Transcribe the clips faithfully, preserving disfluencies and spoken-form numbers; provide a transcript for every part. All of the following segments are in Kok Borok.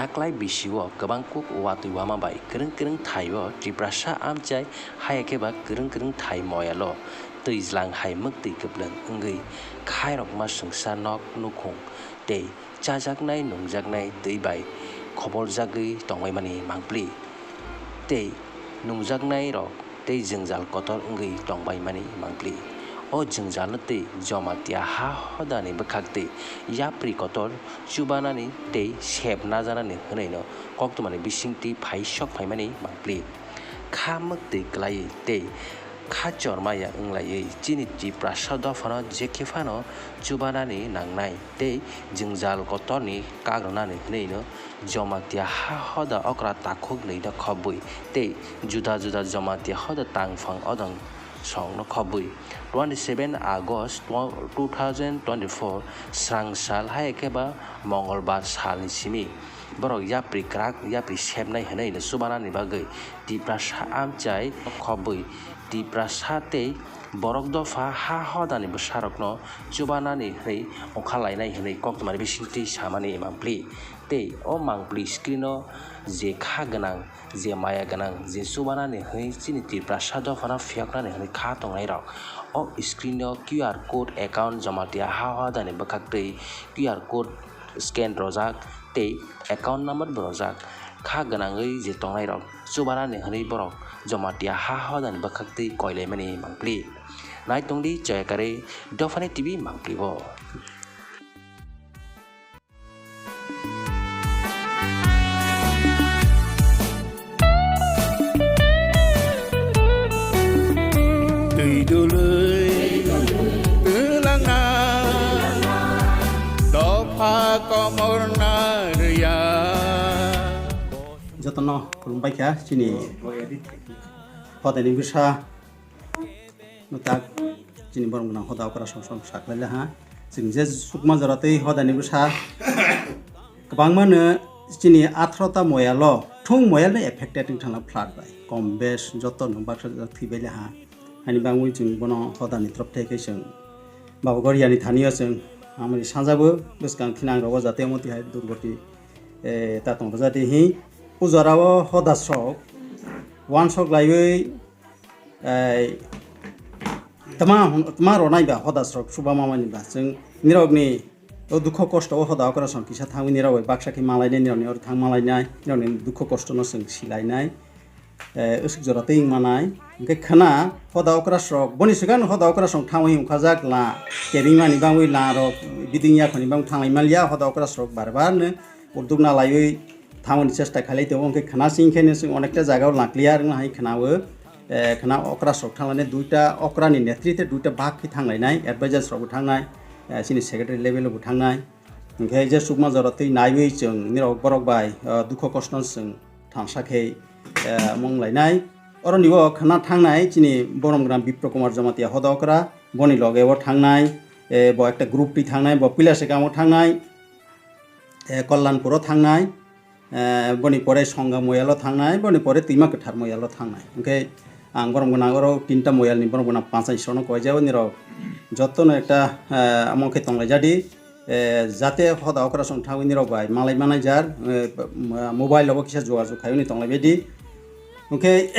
Taklai bisio kwbang kuk watwi wama bai kwrwng kwrwng thaio Tiprasa amchai, haya khe ba kwrwng kwrwng thai moyalo twijlang hai mwktwi kwplwng wngwi khairokma swngsa nok nukhung tei chajaknai nungjaknai twi bai khoboljagwi tongbaimani mangpli tei nungjaknairok tei jwngjal kotor wngwi tongbaimani mangpli. O jwngjalno tei Jamatia ha hodani bwkhaktwi yapri kotor chubanani tei sep najanani hwnwino koktwmani bisingtwi phaisok phaimani mangpli. Kha mwktwi kwlaiwi tei kha chormaya wnglaiwi chini Tiprasa dophano jekhe phano chubanani nangnai tei jwngjal kotorni kagrwnani hwnwino Jamatia ha hoda okra takhuk nwi no khobwi tei juda juda Jamatia hoda tangphang odang song no khobwi twenty seven August two thousand twenty four srang sal hai khe ba Mongolbar salni simi borok yapri kwrak yapri sepnai hwnwi no chubanani bagwi Tiprasa amchai khobwi Tiprasa tei borok dopha ha hodani bwsarokno chubanani hwnwi ongkhar lainai hwnwi koktwmani bisingtwi samani mangpli. Tei o mangpli screen o je kha gwnang, je maya gwnang, je chubanani hwnwi chini Tiprasa dophano phiyoknani hwnwi kha tongnairok. O screen o Q R code account Jamatia ha hodani bwkhaktwi Q R code scan rojak tei account number bo rojak. Kha gwnangwi je tongnairok chubanani hwnwi borok Jamatia ha hodani bwkhaktwi koilaimani mangpli. Naitongdi choyakarwi dophani T V mangpli bo. Twi dului twlangna dopha komorna rwya. Jotono khulumbai kha chini hodani bwsa. Mwtak chini borok gwnang hoda okra song song saklaila ha. Chwng je sukma jora tei hodani bwsa kwbangma no chini atharota moyalo thung moyal no affected wng thangla flood bai. Kom bes joto no baksa jora thwibaila ha. Hani bangwi chwng bono hodani tropte khe chwng Baba Goriani thani o chwng amoni sanjabo bwskang thinang rogo jate omo tihai durgoti, eh, ta tong rwjadi hi. O jora o hoda sok wansok laiwi, eh, tama hwn-, tama ronai ba hoda sok suba mamani ba chwng nirokni o dukho kosto o hoda okra song kisa thangwi nirok bai baksa khe malainai, nirokni oro thang malainai, nirokni dukho kosto no chwng silainai. Eh, usuk jora twi wngmanai. Hwnkhe khwna hoda okra sok, boni swkang hoda okra sok thangwi wngkhajak la, kebengmani bangwi la rok biding yakhoni bang thanglai manliya, hoda okra sok bar bar no ulduk nalaiwi thangmani chesta khailai tongo, hwnkhe khwna sing khe no chwng onekta jaga o la clear wngna hai khwna o, eh, khwna okra sok thanglainai duita okra ni netrite duita bhag khe thanglainai, advisors rok bo thangnai, eh, chini secretary level o bo thangnai. Hwnkhe je sukma jora twi naiwi chwng nirok borok bai, eh, dukho kosto no chwng thansa khe, eh, mung lainai. Oro ni o khwna thangnai chini borom gwnang Bipro Kumar Jamatia hoda okra, boni loge o thangnai, eh, bo ekta group twi thangnai, bo Pilaswkang o thangnai, eh, Kallanpur o thangnai, eh, boni pore Songha moyal o thangnai, boni pore Twima Kwthar moyal o thangnai. Hwnkhe ang borom gwnang oro tinta moyal ni borom gwnang panchai sono koi jao nirok joto no ekta, eh, amo khe tonglai jadi. Eh, jate hoda okra song thangwi nirok bai malai manai jar, eh, mobile rogo kisa jogajog khaiwi ni tonglai baidi. Hwnkhe,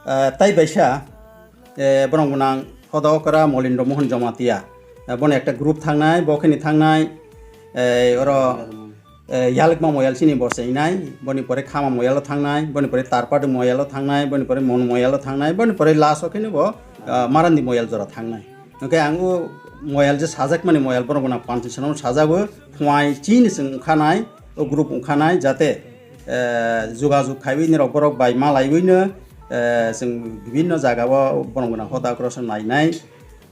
eh, tai baisa, eh, borom gwnang hoda okra Molindro Mohon Jamatia. Eh, bono ekta group thangnai, bo kheni thangnai, eh, oro eh, Yalwkma moyal chini bo chengnai, boni pore Khama moyalo thangnai, boni pore Tarpadu moyalo thangnai, boni pore Mon moyalo thangnai, boni pore last o kheno bo, ah, Marandi moyal jora thangnai. Hwnkhe ang o moyal je sajakmani moyal borok gwnang panchi sono sajago, phuai chini chwng wngkhanai, o group wngkhanai, jate, eh, jogajog khaiwi nirok borok bai malaiwino, eh, chwng bibinno jagao borok gwnang hoda okra se nainai,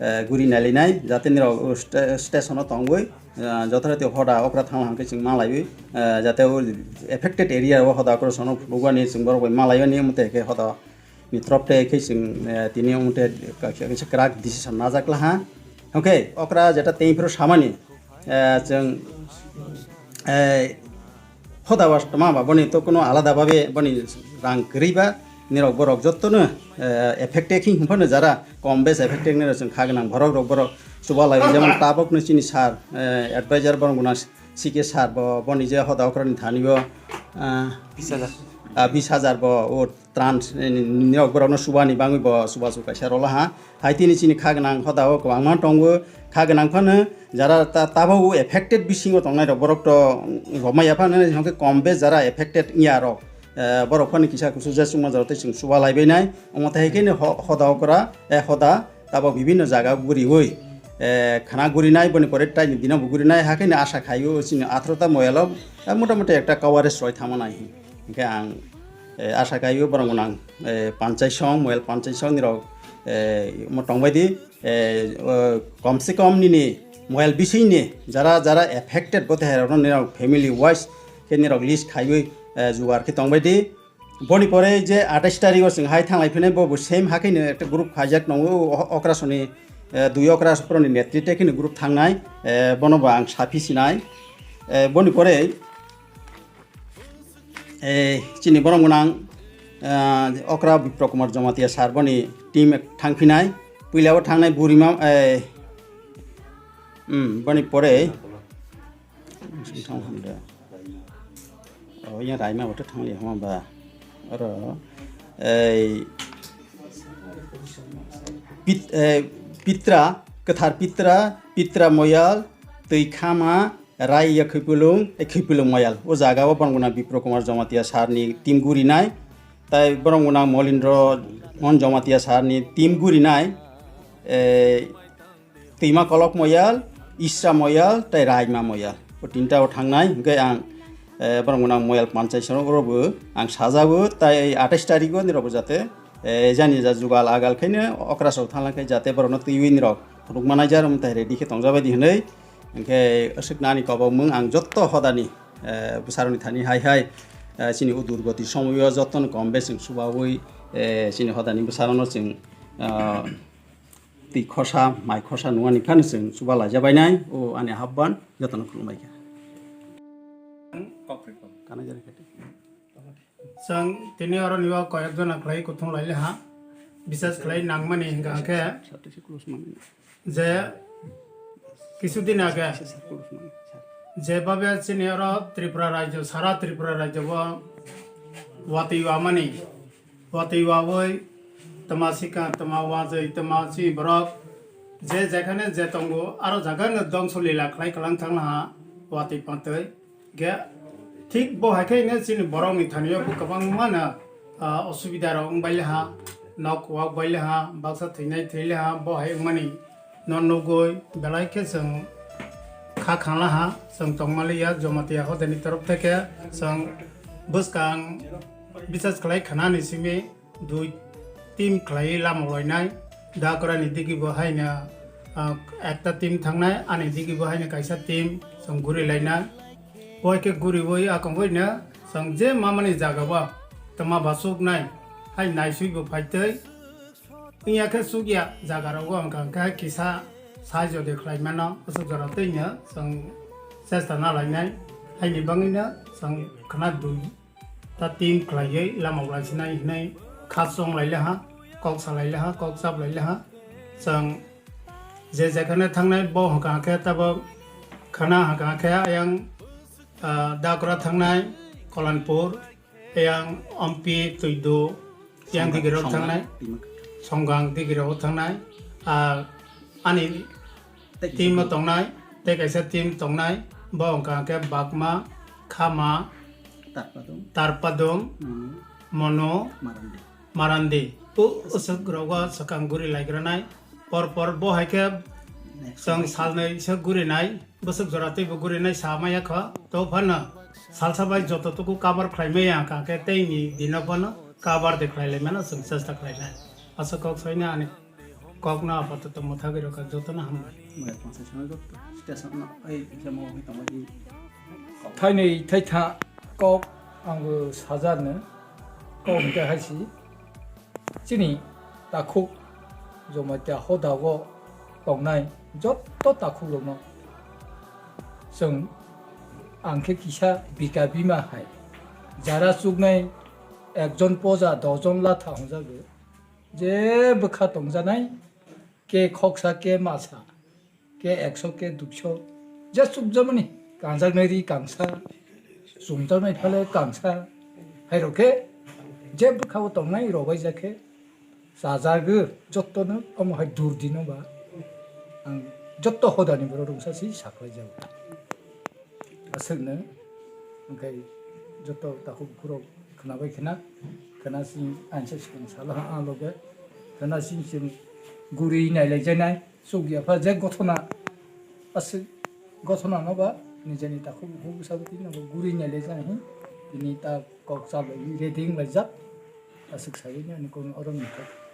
eh, guri nailainai, jate nirok o sta-, station o tongwi, ah, jothorati hoda okra thangma hwnkhe chwng malaiwi, ah, jate o affected area o hoda okra sono phunukmani chwng borok bai malaimani omo tei khe hoda ni tropte khe chwng, eh, tini omo tei kaisa kwrak decision najak laha. Hwnkhe okra jeta tei phuru samani, eh, chwng, eh, hoda was toma ba boni to kuno alada babe boni rang kwrwi ba nirok borok jotto no, eh, affected hing phano jara kom bes affected nirok chwng kha gwnang borok rok borok chuba lai jemon tabok no chini sir, eh, advisor borok gwnang C K sir bo, boni je hoda okra ni thani o, ah, bis hajar. Ah, bis hajar bo o trans, eh, ni, ni rok borok no subani bangwi bo subachu kaisa rwla ha. Hai tini chini kha gwnang hoda o kwbangma tongo. Kha gwnang phano jara ta-, tabuk affected bisingo tongnai rok borok to romaya phano hwnkhe kom bes jara affected wngya rok. Eh, borok phano kisa kusu je chwngma jora tei chwng chuba lai bainai. Omo tai hai khe ni ho-, hoda okra, eh, hoda tabuk bibinno jaga guriwi, eh, khana gurinai, boni pore taini dino bo gurinai, hakhe ni asha khaio chini atharo ta moyalo, eh, mota moti ekta coverage roi thangma nai. Hinkhe ang, eh, asha khaio borok gwnang, eh, panchai song, moyal panchai song ni rok, eh, mo tongbai di, eh, o, kom se kom nini moyal bising ni jara jara affected bo te hai rok no nini rok family wise khe nini rok list khaiwi, eh, jugar khe tongbai di. Boni pore je atais tarik o chwng hai thanglai phinai bo bo same hakhe no ekta group khaijak nongo o-, okra soni, eh, dui okra soni netritwe khe no group thangnai, eh, bono bo ang saphi sinai. Eh, boni pore, eh, chini borok gwnang, eh, okra Bipro Kumar Jamatia sir boni team thangphinai, puila o thangnai burima, eh, hmm, boni pore, Sing thang ham da. Oh, yang Raima bote thang liya hama ba. Oro, eh, Pit-, eh, Pitra, Kwthar Pitra, Pitra Moyal, Twi Khama, Rai ya Khwipulung, eh, Khwipulung Moyal. O jaga o borok gwnang Bipro Kumar Jamatia sir ni team gurinai. Tai borok gwnang Molindro Mohan Jamatia sir ni team gurinai. Eh, Twima Kolok Moyal, Isra Moyal, tai Raima Moyal. O tinta o thangnai, hwnkhe ang, eh, borok gwnang Moyal panchai song oro bo ang sajabo, tai atais tarik o nirok bo jate, eh, jani ja jugal agal khaino okra sok thanglang khai jate borok no twiwi nirok phunuk manai jar, um, tai ready khe tongjabai di hwnwi. Hwnkhe aswk nani kobok mung ang jotto hodani, eh, bwsarokni thani hai hai, eh, chini o durgoti somoyo jotto no kom bes chwng subaui, eh, chini hodani bwsarokno chwng, ah, twi khosa, mai khosa nungani phano chwng chuba laija bainai, o ani ahban jotono khulumbai kha. Kanai jani khe. Chwng tini oro nibo koyek jona khlai kuthum lai le ha, bises khlai nangmani hingka khe je kisu din age je babe chini oro Tripura rajyo, sara Tripura rajyo bo watwi wamani. Watwi wawi, tama sikang, tama wajwi, tama chini borok, je jekhane je tongo, aro jaga no dongso lila khlai kwlang thang laha, watwi patwi. Ge, thik bo hai khe no chini borok ni thani o bo kwbangma no, ah, osubida rok wng bai laha, nok wak bai laha, baksa thwinai thwi laha, bo hai wngmani no nugwi belai khe chwng kha khang laha, chwng tongma liya, Jamatia hodani torof theke chwng bwskang bichas khlai khana ni simi dui team khlaiwi lama lainai. Dakrani digi bo haino, ah, ekta team thangnai, ani digi bo haino kaisa team chwng guri lainai. Bo hai khe guriwi akongwi no chwng je mamani jaga bo tama basuk nai hai naisui bo phaitwi. Wngya khe chukya jaga rogo hwnkha hwnkhe kisa sahajyo de khlai mano, aswk jora twi no chwng chesta na lainai. Haini bagwi no chwng khna dui ta team khlaiwi lama ulaisinai hinwi kha chong lai laha, kok sa lai laha, kok chap lai laha. Chwng je jekhane thangnai bo hwnkha khe tabok khana hwnkha khe ayang, ah, Dakra thangnai, Kolanpur, ayang Ompi, Tuidu, yang Songgang, digirok Songgang, thangnai, Timak. Songgang digirok thangnai, ah, ani Tei team o tongnai, tei kaisa team tongnai, bo wngkha khe Bakma, Khama, Tarpadung. Tarpadung, Hmm. Mono, Marandi. Marandi. O aswk rogo swkang guri laigranai. Por por bo hai khe Next chwng week. Salnwi se gurinai, bwswk jora teibo gurinai sa maya kho. To phano salsa bai joto tuku cover khlai maya wngkha khe teini dino phano cover de khlai lai mano chwng chesta khlainai. Aswk kok soina ani. Kokno apato tongma thagwi rwkha, jotono hambai. Maya tongsa songwi rwkha, station no, ei, exam o wngwi tongma di. Thainwi thaitha kok ang bo sajakno, kok hwnkhe hai si. Chini takhuk Jamatia hodago tongnai jotto takhukrokno chwng ang khe kisa bika bima hai jara chuknai ekjon poja dojon latha hwnjago. Je bwkha tongjanai, ke khoksa, ke masa, ke ekso, ke duiso, je chukjamani. Kanjaknai ri kangsa, chumjaknai thale kangsa, hairok khe je bwkhao tongnai rok bai jak khe chajagwi jottono omo hai dur dino ba ang jotto hodani borok rwngsa si saklai jago. Aswkno hwnkhe jotto takhuk bukhurok khwnabai khwna, khwna sing ansa sikang salo ang loge khwna sing sing guri nailai janai. Chukya pha je gothona, aswk gothona no ba nijeni takhuk bukhuk bwsa bwtwi no bo guri nailai jani hin tini ta kok chalai ready wnglaijak. Aswk sawi ni ani kok oro ni kok.